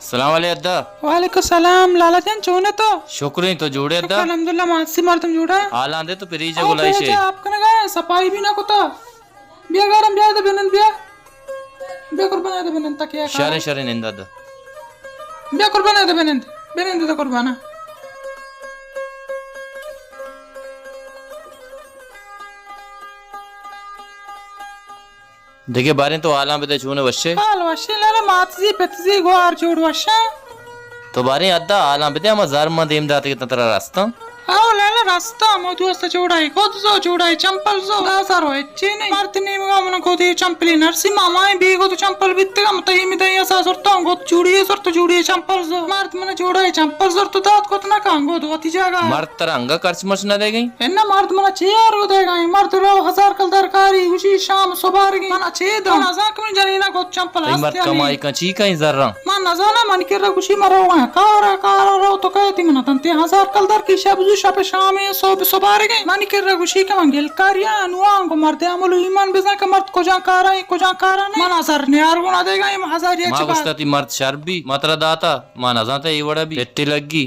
سلام علیکم ادا۔ وعلیکم السلام لالا جان، چون ئے تو؟ شکر ایں، تو جوڑ ئے ادا؟ شکر الحمدللہ، ماسی مردم جوڑ ایں۔ حالاں دے تو پریج ئے، گلائیش ئے۔ آپ کنگا ئے، صفائی بھی نہ کتا۔ بیا گارم، بیا دے بنند، بیا۔ بیا قربان دے بنند تکیا۔ شریں، شریں، نند ادا۔ بیا قربان دے بنند، بنند دے قربانا۔ دگہ باریں تو حالاں بدے، چون ئے، وش ئے؟ حال وش ایں لالا، ماتزی پتزی گوار جوڑ وش ایں؟ تو باریں ادا حالاں بدے، ہما زر ما دیم داتگ اتاں، ترا رستاں؟ او لالا رستاں، ما تو است جوڑائی گد زو، جوڑائی چمپل زو، داں سر و ہچی نئیں۔ مرد نیمگا من گدے چمپلی نرسی، ما مائیں بے گد چمپل بیتگا، متئی می دئی اسا زرتاں، گد جوڑی زرت، جوڑی چمپل زو۔ مرد من جوڑائی چمپل زرت دات، کت نہ کاں گد وتی جاگا۔ مرد ترا انگا کرچ مرچ نہ دئیگئیں؟ اناں، مرد منا چے آرگ دئیگا ایں؟ مرد رو ہزار کلدار کاری، گوشی شام سبارگی۔ منا چے داں؟ من نزاں کہ منی جنینا گد چمپل تئی ہست مرد یا کمائی نی۔ کن چی کن زراں؟ من نزاناں، منی کرا گوشی من روگاں کارا، کارا رو تو کئے تئی منا دنتی ہزار کلدار کی شپ زو شپ شام ایں، صبح سبارگی۔ منی کرا گوشی کہ من گلکاری آں، نواں گو مرد عمل و ایمان بزاں کہ مرد کجا کارا ایں، کجا کارا نئیں۔ منا زر نیار گونا دئیگا ایں، ہزار یک ما چہ بعد۔ گوشتا تئی مرد شر بی، ما ترا داتا، ما نزانتا اے وڑا بی، پٹی لگی۔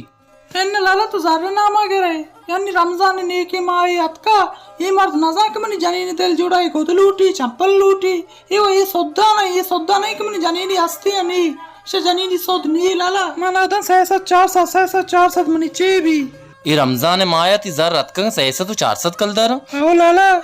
اناں لالا تو زر ناما گرئے، یعنی رمضان نیکیں ماہے اتکا، اے مرد نزاں کہ منی جنینی دل جوڑا، اے گد لوٹی، چمپل لوٹی، اے و اے سودا نہ، اے سودا نہ کہ منی جنینی ہستی نی، شہ جنینی سود نی لالا۔ من اداں سئے سد چار سد، سئے سد چار سد منی چے بی؟ اے رمضان ماہ ء تئی زر اتکگ سئے سد و چار سد کلدار؟ او لالا۔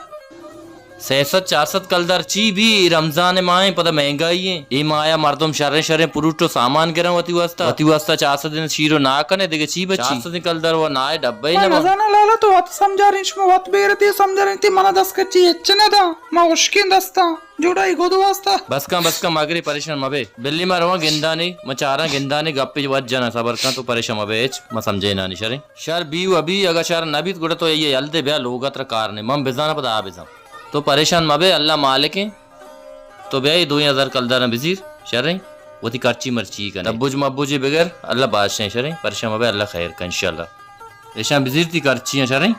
سئے سد چار سد کلدار چی بی؟ اے رمضان ماہ ایں، پدا مہنگائی ایں۔ اے ماہ ء مردم شریں شریں پروٹ و سامان گراں وتی واسطہ۔ وتی واسطہ چار سد شیر و ناہ کنے، دگہ چی بچی؟ چار سد کلدار و ناہ ڈبہ ء نہ بنت۔ نزاناں لالا، تو وت سمجھارین، شما وت بیرتی سمجھارین، تئی منا دست کچی ہچ نہ داں، ما ہشکیں دستاں۔ جوڑائی گد واسطہ۔ بس کن، بس کن، مگرے پریشان مبے۔ بلی ما رواں گندانی، ما چاراں گندانی گپے وت جناں، صبر کن، تو پریشان مبے ہچ، ما سمجھینانی شریں۔ شر بی و بی، اگاں شر نہ بیت گڑا تو اے یل دے بیا لوگ ء، ترا کار نے، من بزاناں پدا آ بزاں۔ تو پریشان مبے، اللہ مالک ایں۔ تو بیا اے دوئیں ہزار کلداراں بزیر، شریں، وتی کرچی مرچی کن۔ دبوج مبوجے بگر، اللہ بادشاہ ایں، شریں، پریشان مبے، اللہ خیر کن انشاءاللہ۔ ایشاں بزیر تئی کرچیاں، شریں۔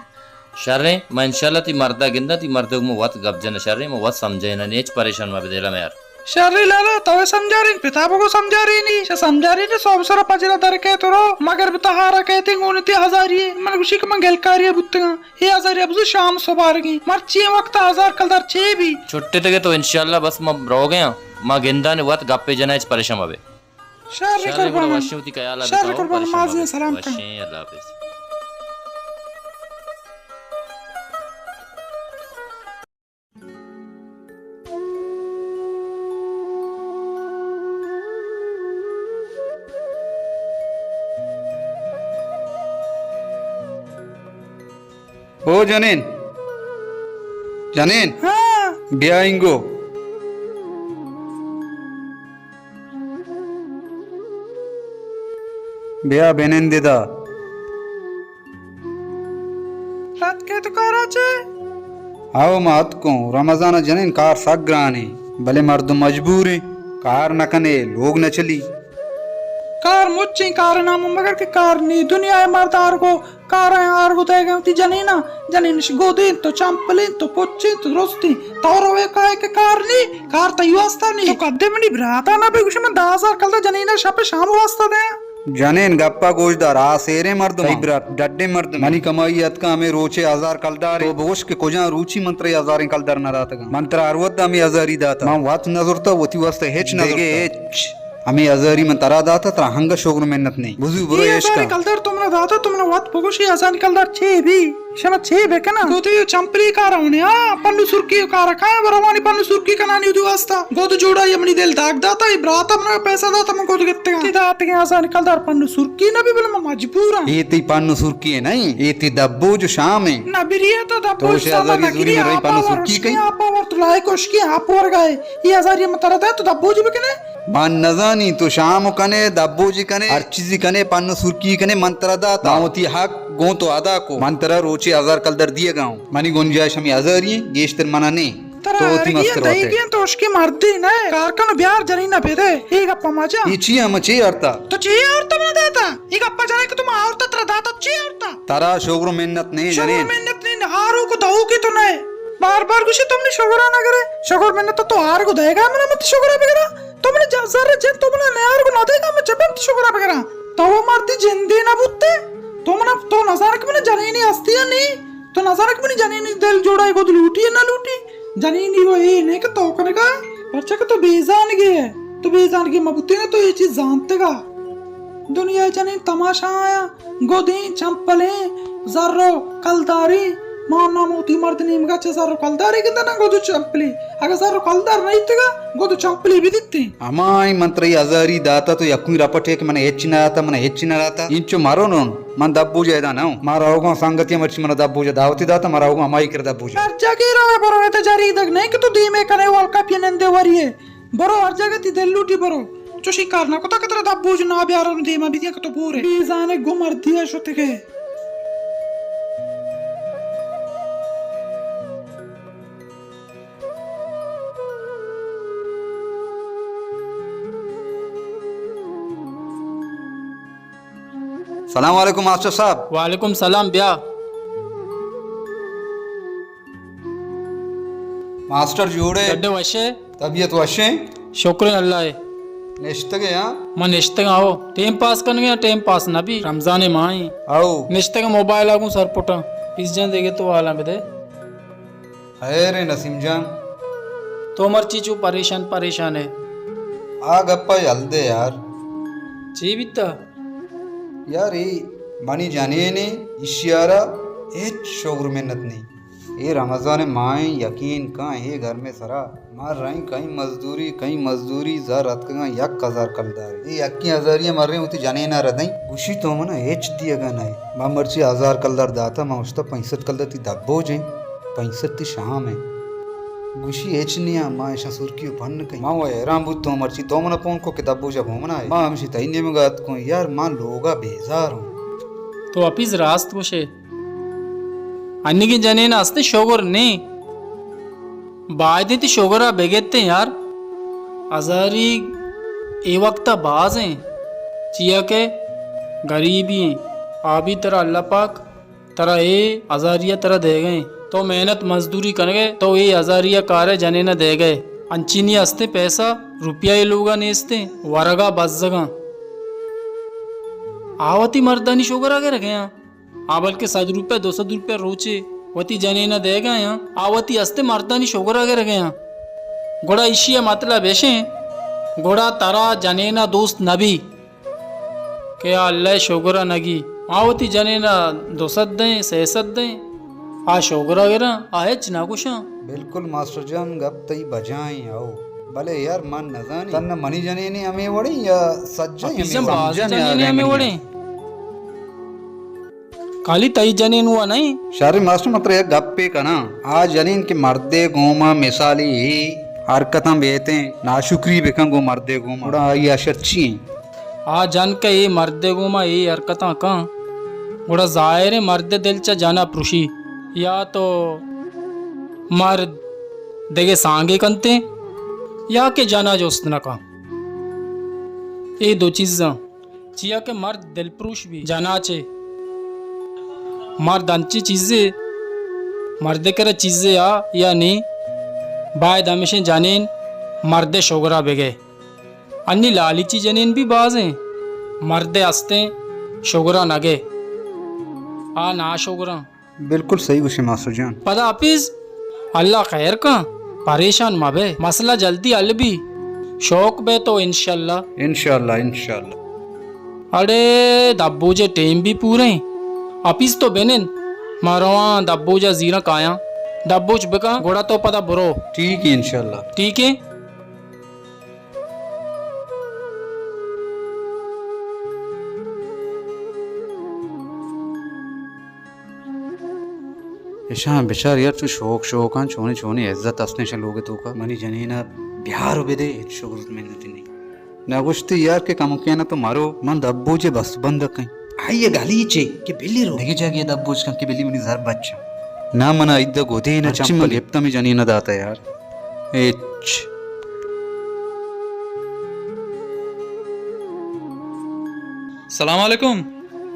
شریں، من انشاءاللہ تئی مردا گنداں، تئی مردگ من وت گپ جناں، شریں، من وت سمجھیناں، ہچ پریشان مبے، دل ء میار۔ شریں لالا، تو سمجھارین، پتا بگو سمجھارینی، شہ سمجھارینی، صبح سرا پجرا در کئے تو رو، مگر بتا ہارا کئے تئی گون تئی ہزاری، من گوشی کہ من گلکاری بوتگاں، اے ہزاری بزو شام سبارگی، مرچی وقت ہزار کلدار چے بی؟ چھٹے تگے تو انشاءاللہ، بس ما روگے آں، ما گنداں وت گپے جناں، ہچ پریشان مبے۔ شر شر گڑا قربان۔ وشیں، وتی خیال ء شر بتاؤ، قربان، پریشان مازی مبے۔ سلام کن۔ وشیں، اللہ حافظ۔ او جنین، جنین، ہاں۔ بیا اینگو۔ بیا بنند ادا۔ اتکے تو کارا چے؟ ہاو، ما اتکوں۔ رمضان ء جنین، کار سک گرانیں، بلے مردم مجبوریں۔ کار نہ کنے، لوگ نہ چلی۔ کار مچیں، کار نام مگر کہ کار نی۔ دنیا ء مرد آرگو کارا آرگو دئیگا وتی جنینا، جنینش گودینت و چمپلینت و پچینت و درستینت۔ تو روئے کائے کہ کار نی، کار تئی واسطہ نی۔ تو کدے منی براتا نہ بگوش، من دہ ہزار کلدار جنینا شپ شام واسطہ دیاں۔ جنین، گپا گوش دار، آ سیریں مردم، تئی برات ڈڈیں مردم۔ منی کمائی اتکا ہمے روچے ہزار کلدارے۔ تو بگوش کہ کجام روچی من ترا ہزاریں کلدار نہ داتگاں۔ من ترا ہر وھد ہمے ہزاری داتا۔ من وت نہ زرتا، وتی واسطہ ہچ نہ زرتا۔ دگہ ہچ۔ ہمے ہزاری من ترا داتا، ترا ہنگا شگر منت نئیں۔ بزو برو اے عیش ہزاری کن۔ کلدار تو منا داتا، تو منا وت بگوش اے ہزاری کلدار چے بی؟ شما چے بکناں؟ گودی و چمپلی کارا ہونے، ہاں، پنو سرکی کارا کائیں، روانی پنو سرکی کنانی ودی واسطہ۔ گود جوڑا، اے منی دل داگ داتا، اے براتا منا پیسہ داتا، من گود گپتگاں۔ تئی داتگیں ہزاری کلدار پنو سرکی نہ بی، بلے من مجبوراں۔ اے تئی پنو سرکی نئیں، اے تئی دبوج و شام ایں۔ نہ بری، تو دبوج شام نہ کری، آپ ور اشکی، آپ ور، تو لائق اشکی، آپ ورگا ئے۔ اے ہزاری من ترا داں، تو دبوج بکنے۔ من نزانی تو شام کنے، دبوجی کنے، ہر چیزی کنے، پن و سرکی کنے، من ترا داتا۔ من وتی حق گوں تو ادا کو۔ من ترا روچے ہزار کلدار دیگا اوں۔ منی گنجائش ہمے ہزاری ایں، گیشتر منا نیں۔ ترا تو وتی ہرگی مستر وتے۔ دئیگی ایں، تو اشکی مردے نئے۔ کار کن و بیار جنینا بدے۔ اے گپا مجن۔ اے چی ہم چے آرتا؟ تو چے آرتا منا داتا؟ اے گپا جنئے کہ تو ما آرتا ترا داتا، چے آرتا؟ ترا شگر و منت نیں جنین۔ شگر و منت نیں، آروک و دئوکے تو نئے۔ بار بار گوشی تو منی شگرا نہ گرے۔ شگر منت تو آرگ و دئیگا، منا من تئی شگرا بگراں؟ تو منی جا-، زر جن تو منا نیارگ و ندئیگا، من چہ بنت جنینی دل جوڑا گد لوٹی نہ لوٹی؟ جنینی و اے نہ کہ تو کنگا، پرچا کہ تو بے زانگے ئے۔ تو بے زانگے مہ بوتیں تو اے چیز زانتگا۔ دنیا جنین تماشا آیا، گدیں، چمپلیں، زر و کلداریں۔ ما نام وتی مرد نیمگا چہ زر و کلدارے گندنا، گد و چمپلے۔ اگہ زر و کلدار نئیتگا، گد و چمپلے بدیتیں۔ ہمائی من ترا اے ہزاری داتا، تو یکویں رپٹے کہ من ہچ نہ داتا، من ہچ نہ داتا۔ انچو مرو نون۔ من دپ بوج ء ادا نہ اوں۔ ما روگاں سنگتی ء، مرچی من دپ بوج ء دعوتی داتا، ما روگاں ہمائی کر دپ بوج ء۔ ہر جاگہ رو برو، اے تو جریدگ نہیں کہ تو دیمے کنے والکا پی نندے وریے۔ برو ہر جاگہ تی دل لوٹی برو۔ چوشی کار نہ کتا کہ ترا دپ بوج نہ بیارو دیما بدیا کہ تو بورے۔ بی زانے گو مردی ء شتگے۔ سلام علیکم ماسٹر صاحب۔ وعلیکم سلام، بیا۔ ماسٹر جوڑے؟ گڈے وشے؟ طبیعت وشیں؟ شکر اللہ ء۔ نشتگے ہاں؟ من نشتگاں ہو۔ ٹیم پاس کنگے ہاں، ٹیم پاس نہ بی، رمضان ماہیں۔ او۔ نشتگاں موبائل آگوں سر پٹاں۔ پیس جان دیگے تو حالاں بدے۔ خیر ایں نسیم جان۔ تو مرچی چو پریشان پریشان ئے۔ آ گپا یل دے یار۔ چی بیتا؟ یار اے منی جنین ایں، ایشی ء را ہچ شگر منت نہیں۔ اے رمضان ماہیں، یقین کن اے گرمے سرا ما رئیں کئی مزدوری، کئی مزدوری، زر اتکگاں یک ہزار کلدارے۔ اے یکیں ہزاری ء مریں وتی جنین ء ردئیں۔ گوشی تو منا ہچ دیگا نئے۔ ما مرچی ہزار کلدار داتا، ما اشتا پنچ سد کلدار تی دپ بوج ایں، پنچ سد تی شام ایں۔ گوشی ہچ نیا، ما اشاں سرکی و پن کئیں۔ ما و حیران بوت تو مرچی تو منا پون کو کہ دپ بوجا گومنا ئے۔ ما ہمشی تئی نیمگا اتکوں، یار ما لوگا بیزار اوں۔ تو حفیظ راست گوشے۔ انیگیں جنین است شگر نیں۔ باید انت شگر ء بگتیں یار۔ ہزاری اے وقت ء باز ایں۔ چیا کہ گریبی ایں۔ آ بی ترا اللہ پاک ترا اے ہزاری ء ترا دیگئے۔ تو محنت مزدوری کنگئے، تو اے ہزاری ء کارئے جنین ء دیگئے۔ انچینی استیں پیسہ، روپیہ اے لوگا نیستیں، ورگا بزگاں۔ آ وتی مردانی شگر ء گرگیاں۔ آ بلکہ صد روپیہ، دو سد روپیہ روچے وتی جنین ء دیگا یاں، آ وتی استیں مردانی شگر ء گرگا یاں۔ گڑا ایشی ء مطلب اش انت، گڑا ترا جنین ء دوست نہ بی کہ آ اللہ ء شگر ء نہ گی۔ آ وتی جنین ء دو سد دیں، سئے سد دیں، آ شگر ء گراں، آ ہچ نہ گوشاں۔ بالکل ماسٹر جان، گپ تئی بجائیں، او۔ بلے یار، من نزانی، تن منی جنینے ہمے وڑیں یا سجیں ہمے وڑیں؟ باز جنینے ہمے وڑیں۔ خالی تئی جنین ہوا نہیں۔ شر ماسٹر، من ترا یک گپے کناں۔ آ جنین کہ مردے گوما مثالی اے حرکتاں بیتیں، ناشکری بکن گوں مردے گوما، گڑا آئی ء شر چی انت؟ آ جن کہ اے مردے گوما اے حرکتاں کن، گڑا ظاہر انت مردے دل چہ جن ء پروشی، یا تو مرد دگہ سانگے کنتیں، یا کہ جن ء جست نہ کن۔ اے دو چیزاں۔ چیا کہ مرد دلپروش بی، جنا چے۔ مرد انچی چیزے، مرد کرا چیزے آ یا نی، باید ہمیشیں جنین مرد شگرا بگئے۔ انی لالچی جنین بھی بازیں، مرد استیں شگرا نگئے، آ ناشگراں۔ بالکل صحیح گوشے ماسٹر جان۔ پدا حفیظ، اللہ خیر کن، پریشان مبے، مسئلہ جلدی حل بی، شوق بے تو انشاءاللہ۔ انشاءاللہ، انشاءاللہ۔ اڑے دبوجے ٹیم بھی پوریں، حفیظ تو بنن، ما رواں دبوجا زیراں کایاں، دبوج بکاں، گڑا تو پدا برو۔ ٹھیک ہے، انشاءاللہ۔ ٹھیک ہے۔ اشاں بچار یار، چو شوق شوقاں چونیں چونیں عزت استیں اشاں لوگ توکا۔ منی جنینا بیار و بدے، ہچ شغل منتی نہیں۔ نہ گوشتی یار کہ کمکینا تو مرو، من دبوجے بس بند کئیں۔ آئی گالی چے کہ بلی رو۔ دگہ جاگے دبوج کن کہ بلی منی زر بچ۔ نہ من عید گودے نہ چمپل گپت ہمیں جنینا داتا یار۔ ہچ۔ سلام علیکم۔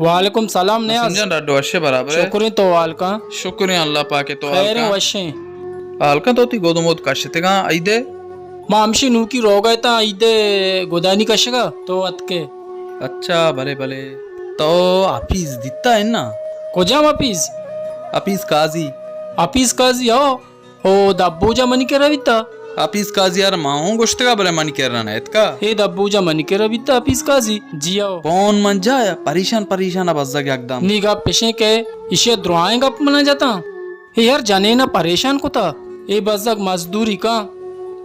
وعلیکم سلام نیاز۔ نسیم جان، ڈاڈو وشے برابر ہے؟ شکریں تو حال کن؟ شکریں اللہ پاک تو حال خیریں کن؟ وشیں۔ حال کن تو تی گود مود کشتگاں عیدے؟ ما ہمشی نوکی روگا اتاں عیدے گودانی کشگا تو اتکے۔ اچھا، بلے بلے۔ تو حفیظ دیتا ہے نا؟ کجام حفیظ؟ حفیظ قاضی۔ حفیظ قاضی، او، او دبوجا منی کرا بیتا؟ حفیظ قاضی یار، ما ہوں گوشتگا، بلے منی کرا نہ اتکا۔ اے دبوجا منی کرا بیتا حفیظ قاضی؟ جی او۔ پون من جایا، پریشان پریشان بزگ یکدم۔ نی گپ پشیں کہ ایشی درائیں گپ منا جتاں۔ اے ہر جنین ء پریشان کتا۔ اے بزگ مزدوری کن۔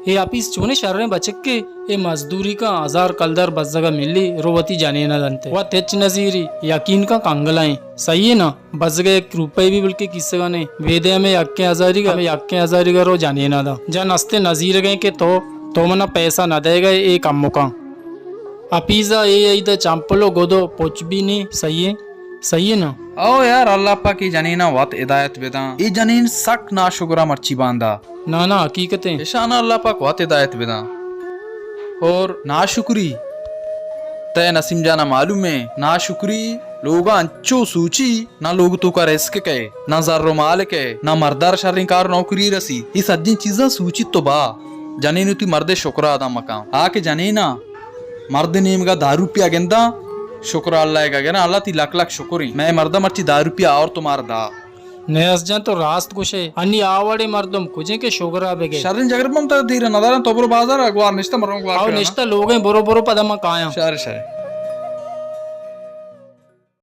اے حفیظ چونیں شریں بچکے۔ اے مزدوری کن، ہزار کلدار بزگ ء ملی، رو وتی جنین ء دنتے۔ وت ہچ نزیری، یقین کن کنگلائیں۔ صحیح ہے نا؟ بزگ ء یک روپے بھی بلکہ کیسگ ء نہیں۔ ویدے ہمیں یکیں ہزاری گا، ہمیں یکیں ہزاری گا رو جنین ء دا۔ جن ہستے نزیرگیں کہ تو، تو منا پیسہ نہ دے گئے، اے کم مکان۔ حفیظ ء اے عید ء چمپل و گد و پچ بھی نی۔ صحیح ہے؟ صحیح ہے نا؟ او یار، اللہ پاک اے جنینا وت ہدایت بداں۔ اے جنین سک ناشکرا مرچی باندا۔ نا نا، حقیقت ہے۔ اشانا اللہ پاک وت ہدایت بداں۔ اور ناشکری، تے نسیم جانا معلوم ہے، ناشکری لوگا انچو سوچی، نہ لوگ توکا رزق کئے، نہ زر و مال کئے، نہ مردار شریں کار نوکری رسی۔ اے سجیں چیزاں سوچی تو با۔ جنین وتی مردے شکرا ادا مکاں۔ آ کہ جنینا مرد نیمگا دہ روپیہ گنداں، شکر اللہ ء گراں، اللہ تی لک لک شکریں۔ مئے مردم مرچی دہ روپیہ آور تو مار دا۔ نیاز جان تو راست گوشے، انی آ وڑے مردم کجیں کہ شگرا بگے۔ شریں جگر بم تر دیر ندارن، تو برو بازار ء گوار نشتہ مروں گوار او کناں۔ نشتہ لوگیں، برو برو پدا ما کایاں۔ شر شر۔